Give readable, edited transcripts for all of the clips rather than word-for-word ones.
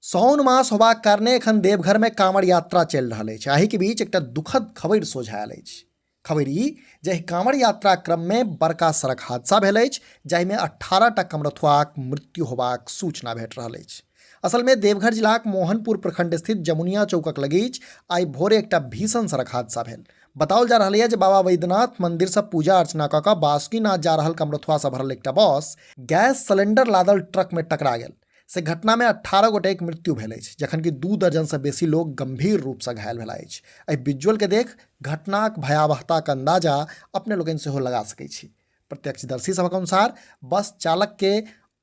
साओन मास होबाक कारणे एखन देवघरमे कांवर यात्रा चलि रहल अछि। एहिके बीच एकटा दुखद खबरि सोझा आयल अछि। खबरि ई जे एहि कांवर यात्रा क्रममे बड़का सड़क हादसा भेल अछि, जाहिमे 18 टा कमरथुआक मृत्यु होबाक सूचना भेट रहल अछि। असलमे देवघर जिलाक मोहनपुर प्रखंड स्थित जमुनिया चौकक लगीच आइ भोरे एकटा भीषण सड़क हादसा भेल। बताओल जा रहल यऽ जे बाबा वैद्यनाथ मंदिर से पूजा अर्चना कऽ कऽ बासुकीनाथ जा रहल कमरथुआ से भरल एकटा बस गैस सिलेंडर लादल ट्रक में टकरा गेल। से घटना में 18 गोटेक मृत्यु भेल अछि, जखन कि 2 दर्जन से बेसी लोग गंभीर रूप से घायल भेला अछि। एहि विजुअल के देख घटनाक भयावहताक अंदाजा अपने लोकनि सेहो लगा सकै छी। प्रत्यक्षदर्शी सभक अनुसार बस चालक के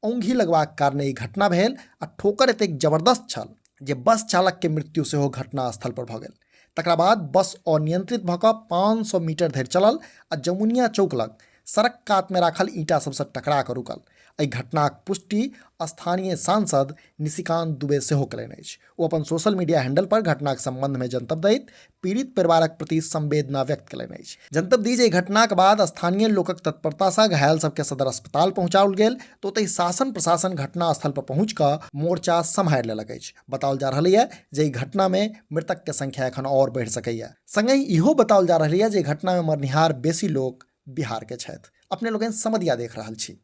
औंघी लगबाक कारणे ई घटना भेल आ ठोकर एतेक जबरदस्त छल जे बस चालक के मृत्यु सेहो घटना स्थल पर भऽ गेल। तकरा बाद बस अनियंत्रित भऽ कऽ 500 मीटर धरि चलल आ जमुनिया चौक लग सड़क कात में राखल ईंटा सबसँ टकरा कऽ रुकल। एहि घटनाक पुष्टि स्थानीय सांसद निशिकांत दुबे सेहो कयलनि अछि। ओ अपन सोशल मीडिया हैंडल पर घटनाक संबंध में जनतब दैत पीड़ित परिवारक प्रति संवेदना व्यक्त कयलनि अछि। जनतब दी जे एहि घटनाक बाद स्थानीय लोकक तत्परता सँ घायल सबके सदर अस्पताल पहुंचाओल गेल तऽ ओतहि शासन प्रशासन घटना स्थल पर पहुंच कऽ मोर्चा सम्हारि लेलक अछि। बताओल जा रहल यऽ जे एहि घटना में मृतक के संख्या एखन और बढ़ि सकैए। संगहि इहो बताओल जा रहल यऽ जे घटना में मरनिहार बेसी लोक बिहार के छथि। अपने लोकनि समदिया देख रहल छी।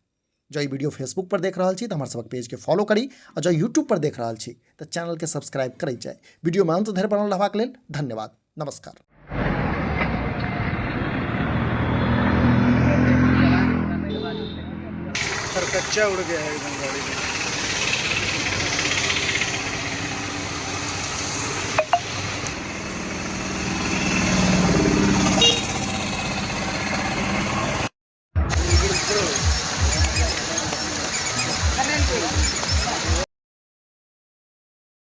जँ ई वीडियो फेसबुक पर देख रहल छी तऽ हमर सबक पेज के फॉलो करी आ जँ यूट्यूब पर देख रहल छी तऽ चैनल के सब्सक्राइब करैत जाय। वीडियो में अंत धरि बनल रहबाक लेल धन्यवाद। नमस्कार। खरकच्चा उड़ गया है एकदम गाड़ी में।